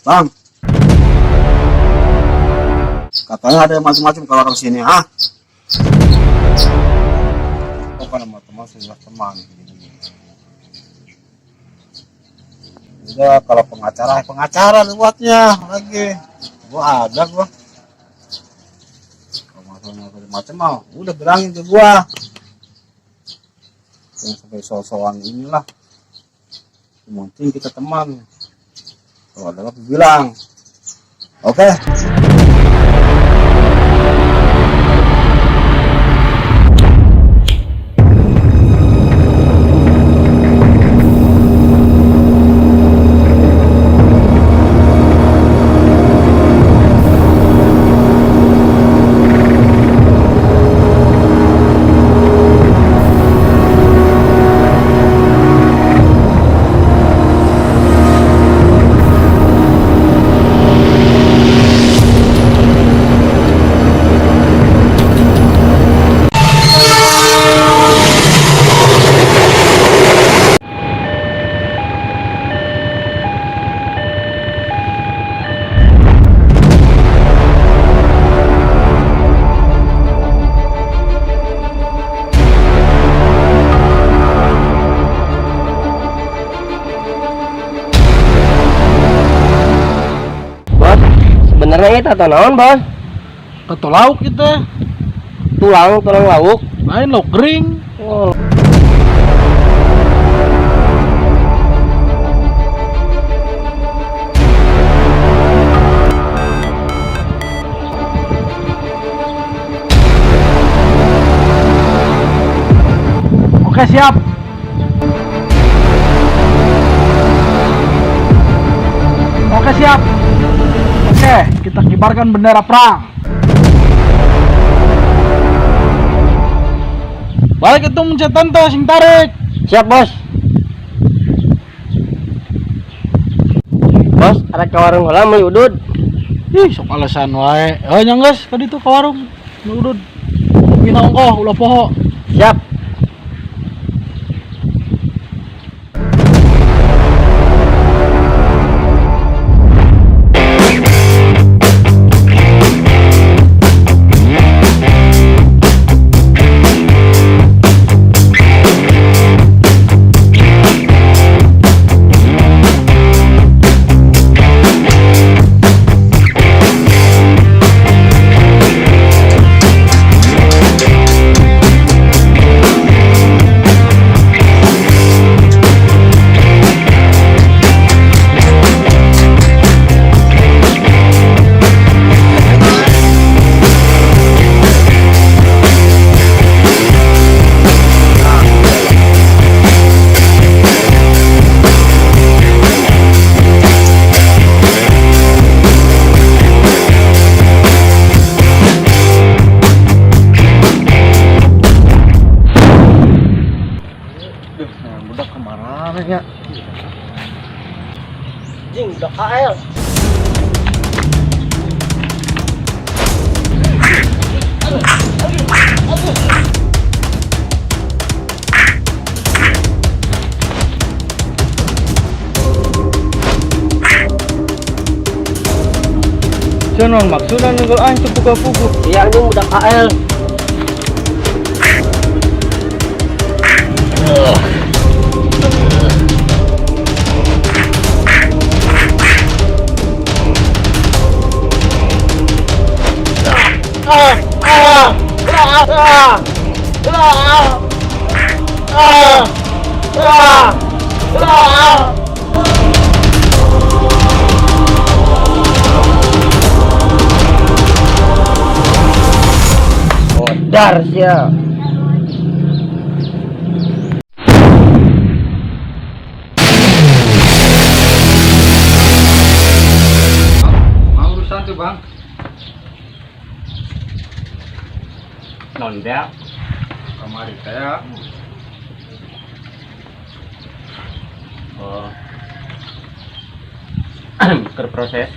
Bang. Katanya ada yang macam-macam kalau orang sini, ah. Pokoknya sama teman sudah teman gitu. Udah kalau pengacara, pengacara buatnya lagi. Gua ada gua. Kalau masalah macam-macam mau, udah bilangin ke gua. Jangan sampai so-soan inilah. Yang penting kita teman. Kalau ada apa bilang. Oke. Bos, sebenarnya itu atau naon, Bos? Tato lauk itu. Tulang, tulang lauk. Lain lauk kering. Oh. Oke, siap. Oke, siap. Oke, kita kibarkan bendera perang. Balik itu mencet tante sing tarik. Siap, Bos. Bos, ada ke warung heula meuli udud. Ih, sok alasan wae. Eh, nya geus ka ditu ka warung. Nu udud. Kopina ongkoh ulah poho. Siap. Duh, nah, budak kemana ya? Jing, udah KL. Cenon maksudna nunggul aing teu puguh-puguh. Iya, anjing udah KL. Dar sia. Mau urusan tuh, Bang. Non dia. Kamari teh ya. Oh. Keur proses.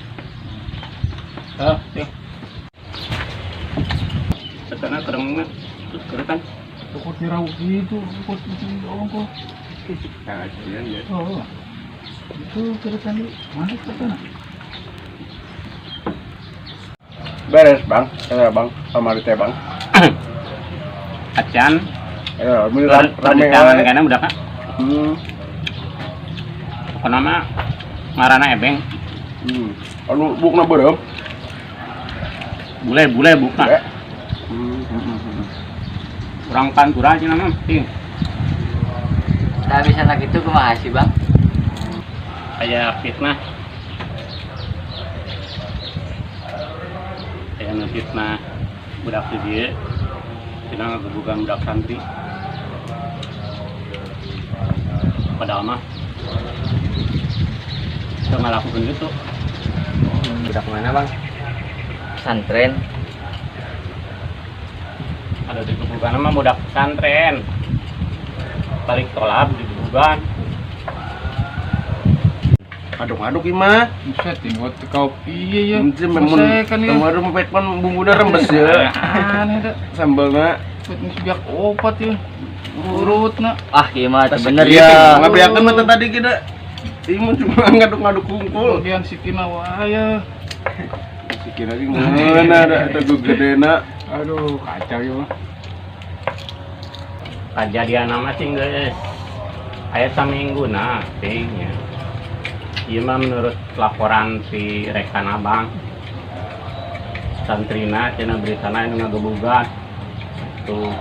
Hah, ya. Sekarang keremnya terus keretan. Takut nyerau gitu, takut itu ongkoh. Nah, ya. Oh. Itu keretan di mana keretan? Beres bang, ya bang, sama teh bang. Acan. Ya, ini rame tangan kana budak. Pokona mah ngaranna ebeng. Anu bukna beureum. Bule-bule bukna. Urang pantura cenah mah ting. Tah bisa nak itu kumaha sih, Bang? Aya fitnah. Aya nu fitnah budak di dieu. Cenah ngagebugan budak santri. Padahal mah teu ngalakukeun kitu. Budak mana, Bang? Pesantren. Ada di gebugan mah budak pesantren. Balik tolab di gebugan. Aduk-aduk ieu mah. Buset, tinggal teu kopi ya. Mun kan ya. Kemarin mepek pan bumbuna rembes ya. Aneh da. Sambalna Pet geus biak opat ya. Urutna. Ah, ieu mah teu bener ya. Ngabeakeun mah tadi kita. Ieu mah cuma ngaduk-ngaduk kungkul. Bagian sikina wae ya. Sikina ge ngeunah da eta gedena. Aduh, kacau ya mah. Kajadian nama sih geus aya samingguna ting ya. Ieu mah menurut laporan si rekan abang. Santrina cenah beritana anu ngagebugan. Tuh.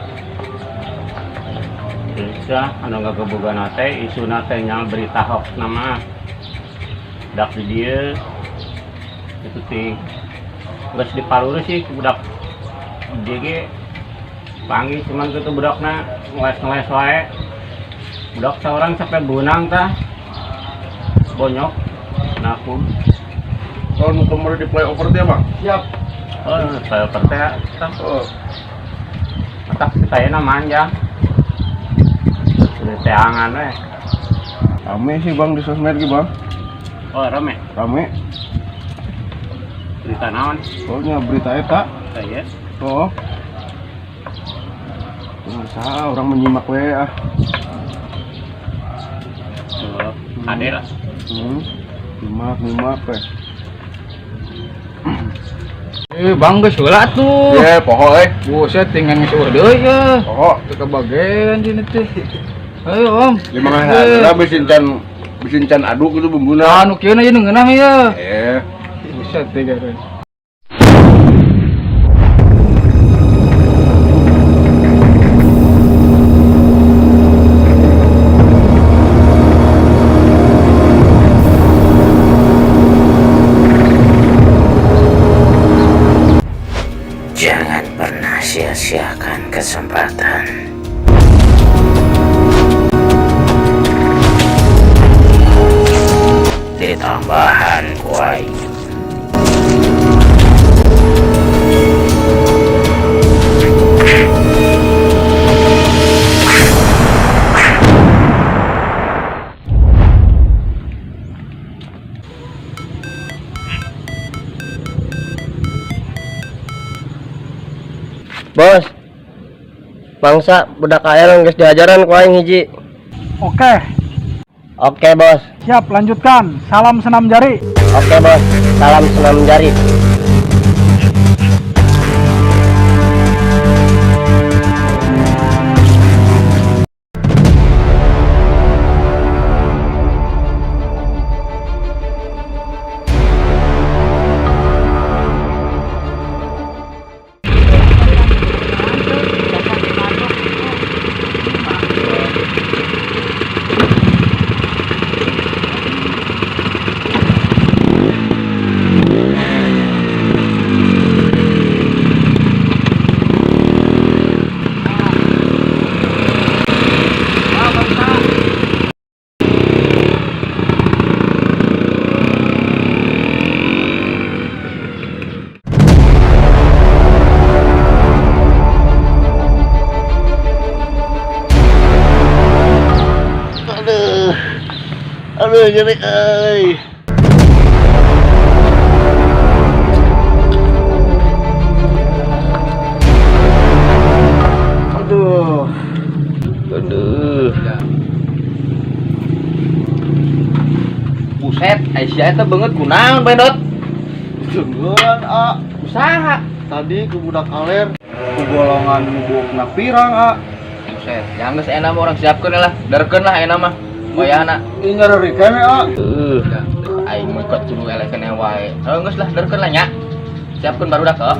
Terus anu ngagebugan teh isuna teh nya berita hoax nama. Budak di dieu itu ting. Geus diparuru sih budak dieu ge panggih cuman kitu budakna ngeles-ngeles wae. Budak saurang sampai beunang tah. Bonyok nakum. Kalau nu kemarin di flyover teh, Bang. Siap. Oh, flyover teh tah. Oh. Matak saya manjang. Sudah teangan we. Rame sih Bang di sosmed ge, Bang. Oh, rame. Rame. Berita naon? Soalnya berita eta. Saya. Oh. Masa orang menyimak we ah. Tuh, ade lah. Nyimak we. Bang geus heula atuh. Ye, poho euy. Buset, tinggal geus eueuh deui ya. Poho. Teu kebagian dina teh. Ayo, Om. Lima ngahareuna bisin can aduk gitu bumbuna. Nah, nu kieu na ieu ngeunah ieu. Eh. Buset teh gara. Jangan pernah sia-siakan kesempatan. Ditambahan kuai. Bos. Bangsa budak KL geus diajaran ku aing hiji. Oke. Oke, Bos. Siap, lanjutkan. Salam senam jari. Oke, Bos. Salam senam jari. Aduh, nyeri euy. Aduh. Aduh. Buset, Aisyah eta beungeut kunaon, Bendot? Tungguan, ah. Saha? Tadi ku budak kaler ku golongan nu buukna pirang ah. Buset, yang geus enak mah urang siapkeun lah. Darkeun lah enak mah. Wayahna. Ih nyareri kene ah. Aing mah ikut kudu eleh keneh wae. Heuh geus lah darkeun lah nya. Siapkeun barudak heuh.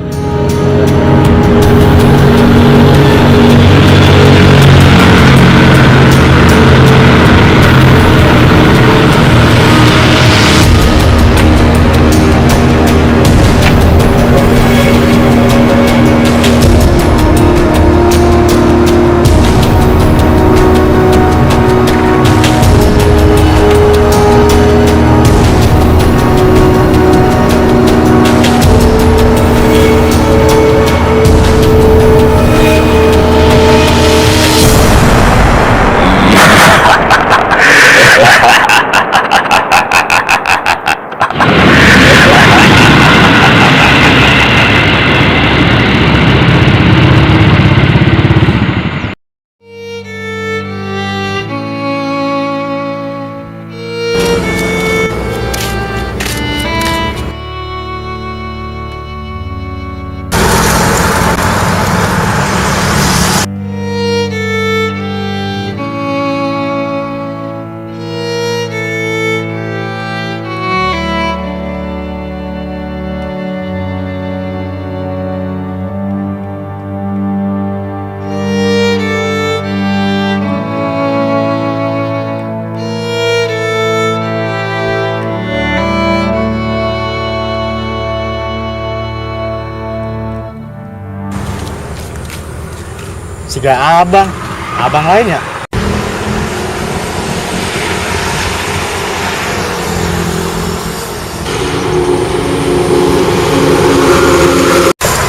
Siga abang, abang lain ya?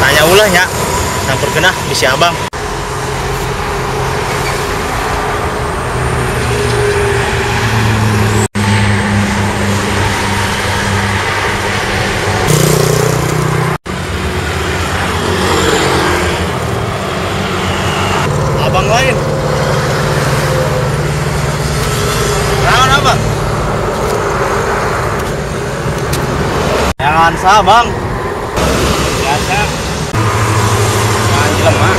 Tanya ulah nya, samperkeun ah bisi abang. Abang lain. Naon abang? Jangan sah bang. Biasa. Jangan jelema.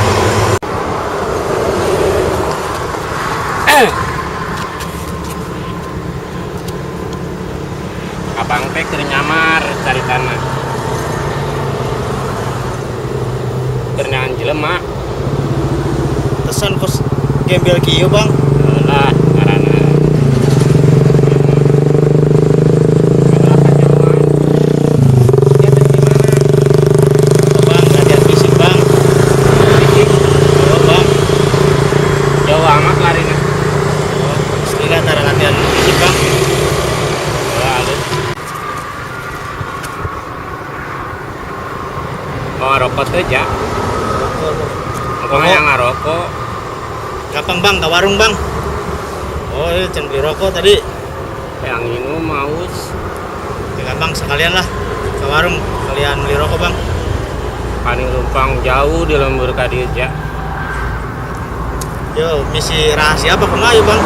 Abang teh keur nyamar caritana. Keur neangan jelema. Tesan kos gembel kieu bang. Lah ngaranna. Bang, latihan fisik bang. Fisik? Oh, bang. Jauh amat larina. Oh, lila tara latihan fisik bang. Oh, alus. Mau ngarokok teh ja? Pokoknya yang ngarokok. Gampang bang, ke warung bang. Oh, ini can beli rokok tadi. Yang minum haus. Ya, gampang sekalian lah ke warung kalian beli rokok bang. Paling lumpang jauh di lembur ka dieu ja. Yo, misi rahasia apa kumaha yeuh bang?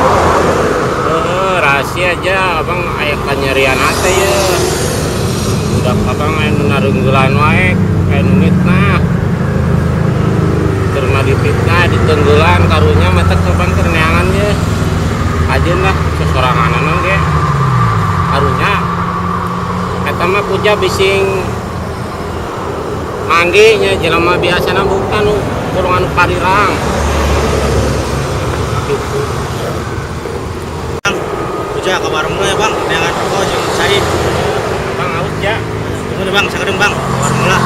Heeh, rahasia aja abang aya kanyerian teh ye. Budak abang aya nu narunggulan wae, aya nu mitnah. Keur dipitnah, ditunggulan karunya matak abang keur neangan ye. Ajeun lah sesoranganana ge. Karunya eta mah puja bising mangge nya jelema biasana bukan nu golongan parirang. Gitu. Bang, puja ke warung dulu ya bang, neangan rokok jeung cai. Bang haus ja. Tunggu deh bang, sakedeung bang, ke warung lah.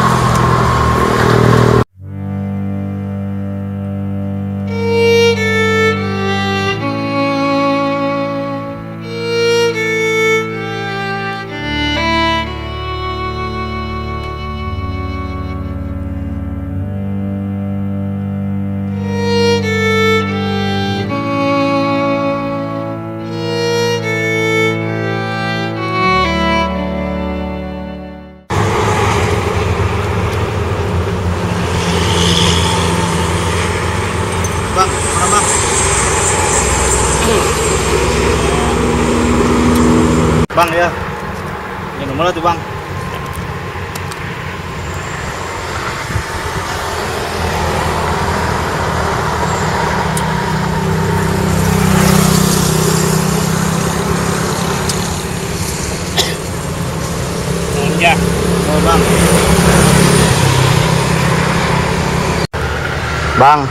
Bang, mana bang? Bang ya. Minum lah tuh bang. Bang,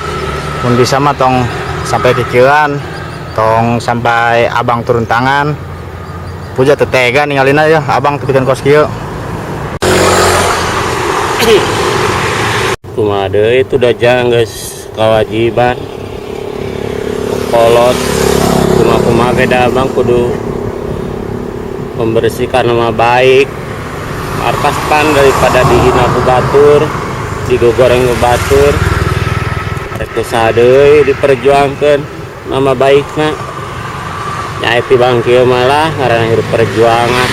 mun bisa mah tong sampai kikieuan, tong sampai abang turun tangan. Puja teu tega ningalina ya, abang tepikeun kos kieu. Kumaha deui itu dajang geus kewajiban. Kolot kumaha-kumaha ge da abang kudu membersihkan nama baik markas pan daripada dihina ku batur, digogoreng ku batur. Rek usaha deui diperjuangkeun nama baikna. Nya ti bang kieu malah ngaranna hirup perjuangan.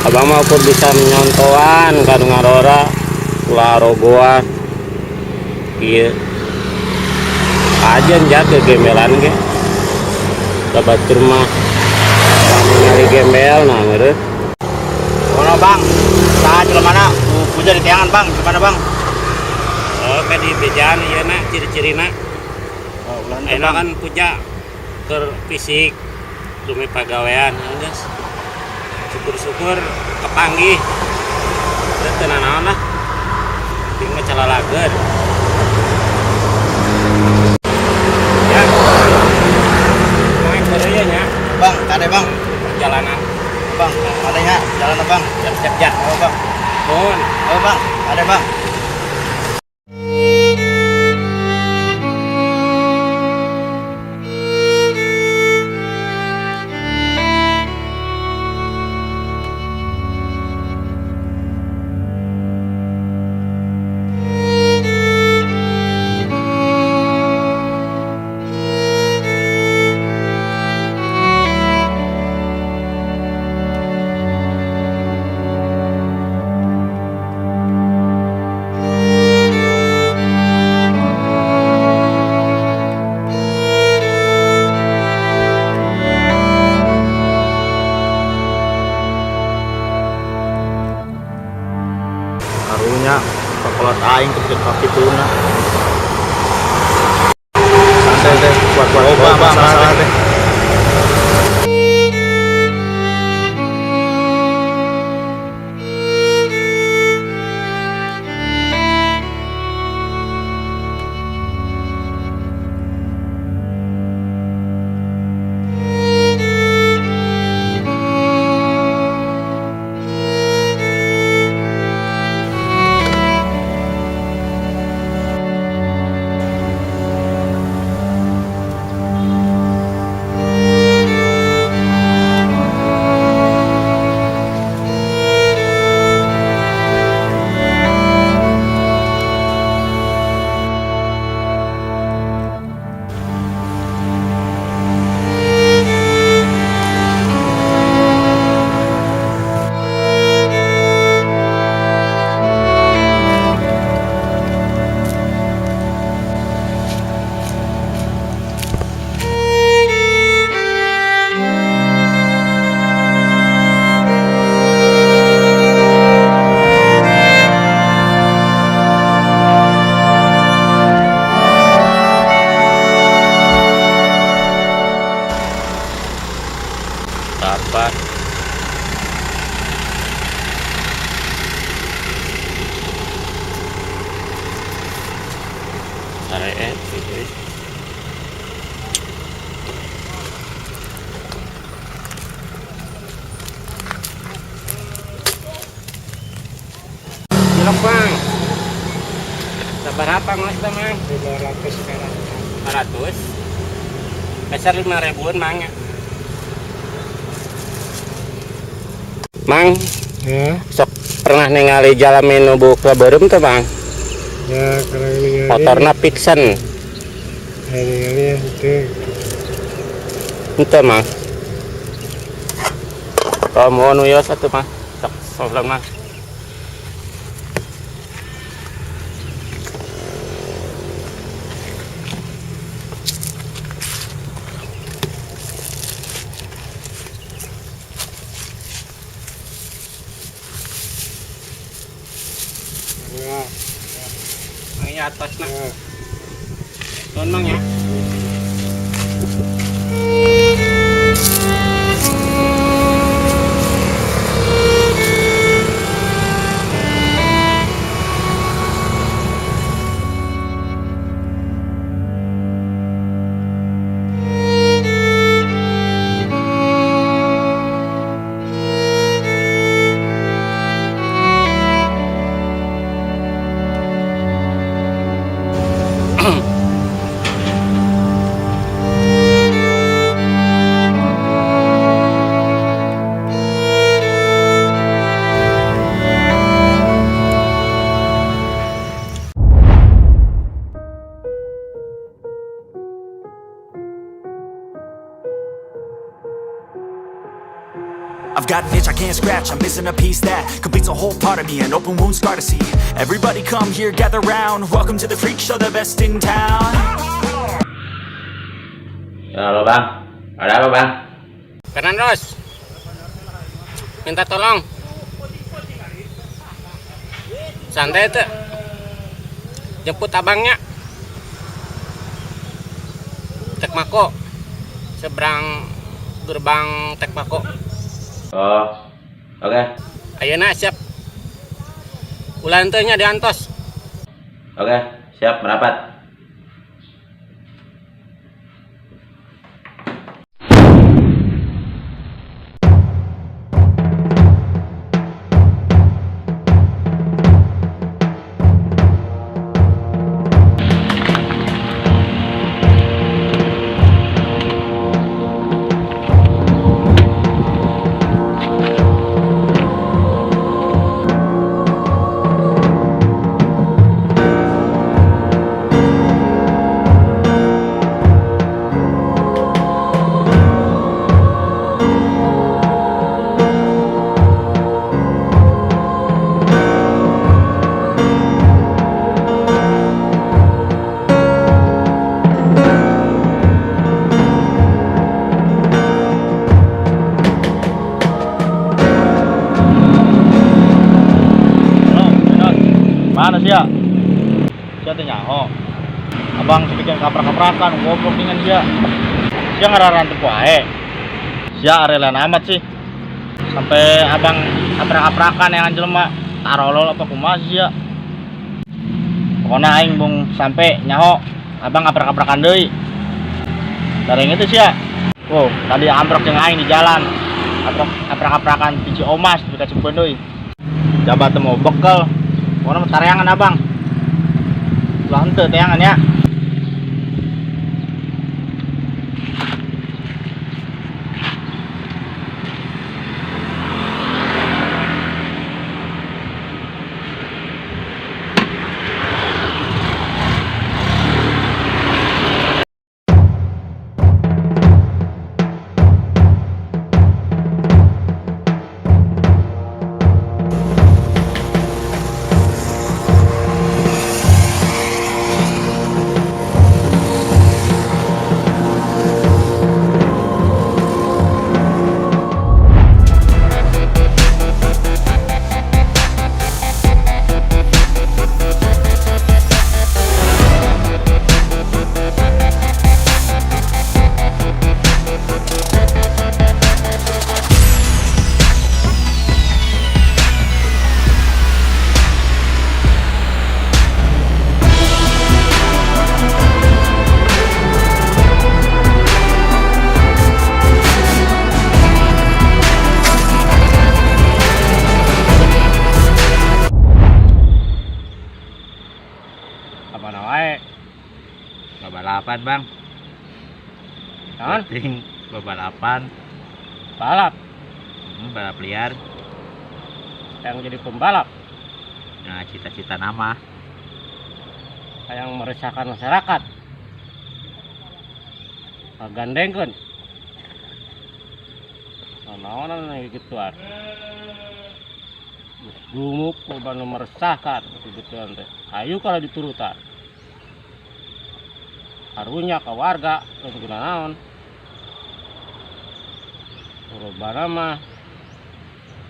Abang mah ukur bisa menyontoan ka nu ngarora ulah rogoan. Ieu aja jatuh gembelan ge. Da batur mah ningali gembel nah meureun. Kono bang, saha jelemana? Puja di tiangan bang, gimana bang? Oh, kayak di bejaan ieu na ciri-cirina. Oh, ulah Ayeuna kan puja keur fisik demi pagawean geus. Syukur-syukur kepanggih. Teu teu nanaon lah. Penting mah calalageun. Ya. Main deui nya. Bang, kade bang. Perjalanan. Bang, kade nya, jalan bang. Siap-siap ya. Oh bang. Nuhun. Oh bang, kade bang. Karunya pakolot aing tepikeun ka kituna. Santai teh, kuat-kuat. Oh, bang, masalah teh. Apa? Sare gitu. Cilok bang. Sabar apa mas bang? 500 sekarang. 500. Besar 5 ribuan mang ya. Mang, Ya, sok pernah ningali jalan nu buka beureum teu bang? Ya kalau ningali. Motorna Vixion. Ya ningali ya itu. Henteu mang. Oh, mau nu ieu satu mang. Sok sok mang. Ya. Mang ieu atasna. Ya. Nuhun mang ya. I've got an itch I can't scratch, I'm missing a piece that completes a whole part of me, an open wound scar to see. Everybody come here, gather round. Welcome to the freak show, the best in town. Ya, halo bang, ada apa bang? Fernandos, minta tolong. Santai tuh. Jemput abangnya. Tek Mako. Seberang gerbang Tek Mako. Oh, oke. Ayeuna siap. Ulah henteu nya diantos. Oke, siap merapat. Halo, Benot. Mana sih ya? Sia teh nyaho. Abang bikin kaprak-kaprakan, goblok dengan sia. Sia ngararantep wae. Sia arelan amat sih. Sampai abang kaprak-kaprakan yang jelema tarolol apa kumaha sih sia. Pokoknya aing bung sampai nyaho abang kaprak-kaprakan deui. Bareng itu sia. Wow, tadi ambrok jeung aing di jalan. Ambrok kaprak-kaprakan biji omas di Cipeundeuy. Jabat teu mau bekel. Pokoknya mah tareangan abang. Ulah henteu teangan ya. Kamana wae? Babalapan, Bang. Naon? Penting babalapan, Balap. Balap liar. Yang jadi pembalap, Nah, cita-cita nama. yang meresahkan masyarakat. Gandengkeun. Naonan gituan. Gumuk loba nu meresahkan gituan teh. Hayu kalau diturutan. Karunya ka warga lain guna naon. Lobana mah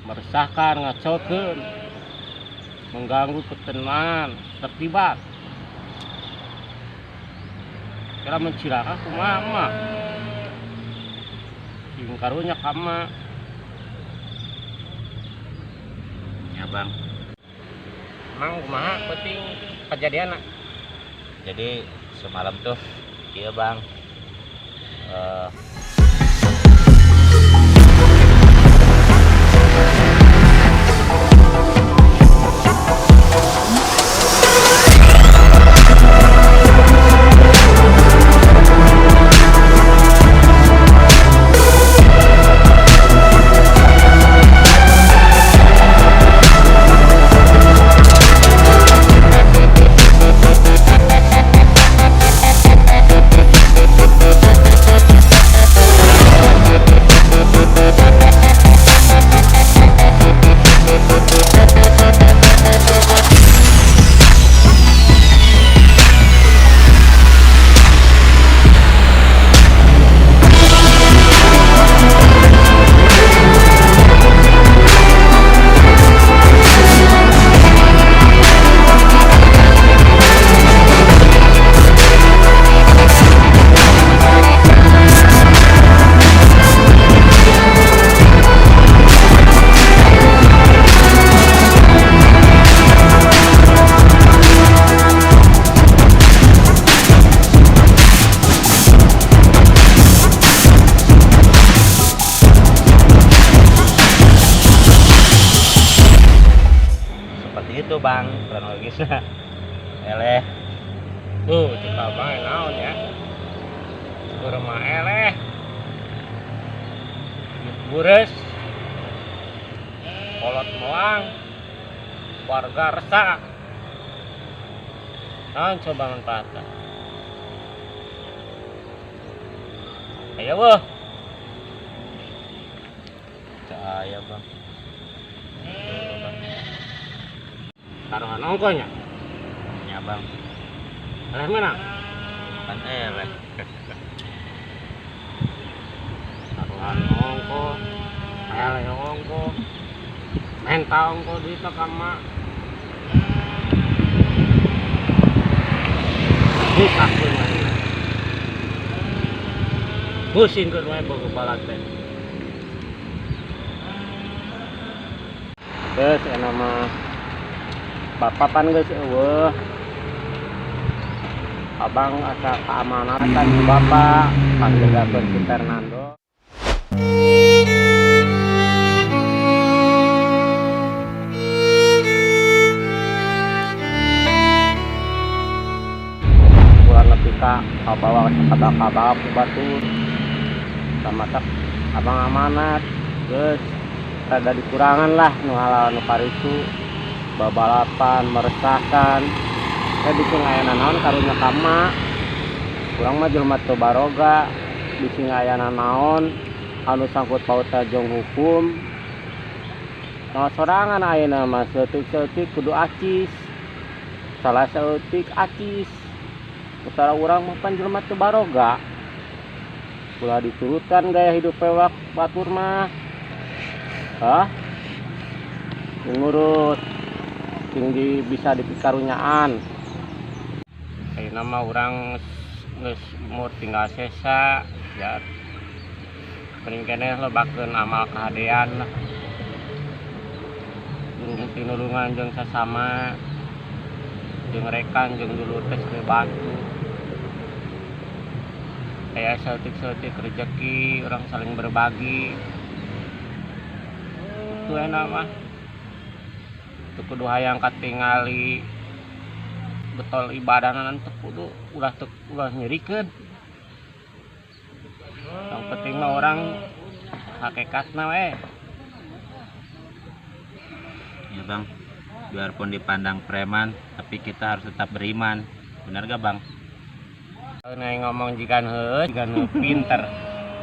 meresahkan, ngacokeun, mengganggu ketenangan, tertibat. Kira mencilaka kumaha mah. Sing karunya ka emak. Ya, Bang. Emang kumaha penting kejadian Jadi semalam tuh iya, Bang. Eh, Bang, kronologisnya. Eleh. Cek abang naon ya. Urang mah eleh. Bures. Kolot melang. Warga resah. Naon coba manfaatna? Ayo weh. Caya, Bang. Taruhan ongkohnya. Ya, Bang. Eleh menang. Kan eleh. Taruhan ongkoh. Eleh ongkoh. Menta ongkoh duit ka mak. Susah wae. Pusing keun wae boga balat teh. Geus enak mah. Bapak pan geus eueuh. Abang asa keamanatan ku bapak, pangjagakeun si Fernando. Ulah nepi ka kabawa sakabak-kabak ku batur. Samatak abang amanat geus rada dikurangan lah nu halal nu karitu babalapan meresahkan. Teh bisi ngayana naon karunya ka emak. Urang mah jelema teu baroga, bisi ngayana naon anu sangkut paut jeung hukum. Nah, sorangan ayeuna mah saeutik-saeutik kudu acis. Salah saeutik acis. Utara urang mah pan jelema teu baroga. Ulah diturutan gaya hidup pewak batur mah. Hah? Ngurut tinggi bisa dipikarunyaan. Ayeuna mah urang geus umur tinggal sesa ya. Mending keneh lobakeun amal kahadean lah. Jeung tinulungan jeung sasama, jeung rekan jeung dulur teh saling bantu. Aya saeutik-saeutik rezeki urang saling berbagi. Itu enak mah. Teu kudu hayang katingali betol ibadahna teu kudu ulah teu ulah nyerikeun. Yang penting mah orang hakikatna we. Ya Bang, biarpun dipandang preman, tapi kita harus tetap beriman. Benar gak Bang? Nah, ngomong jigan heuh, jigan heuh pinter.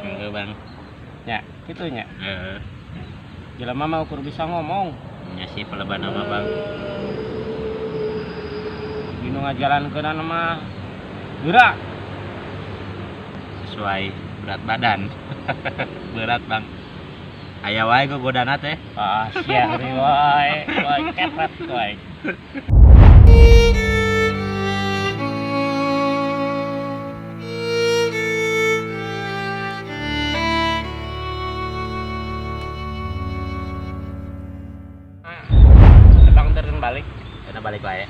Heeh Bang. Ya, kitu nya. Heeh. Jelema mah ukur bisa ngomong. Nya sih peleban nama Bang. Dinu ngajalankeunana mah geura. Sesuai berat badan. Berat Bang. Aya wae gogodana teh. Ah, sia wae, wae kepret wae. Abang turun balik. Kena balik wae.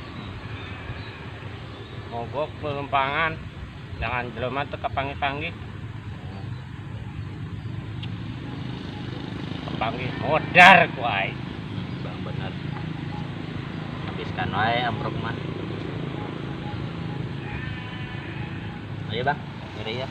Mogok pelempangan. Jangan jelema teu kapanggih-panggih. Kapanggih modar ku aing. Bang bener. Habiskan wae amprok mah. Ayo Bang, ngeri ya.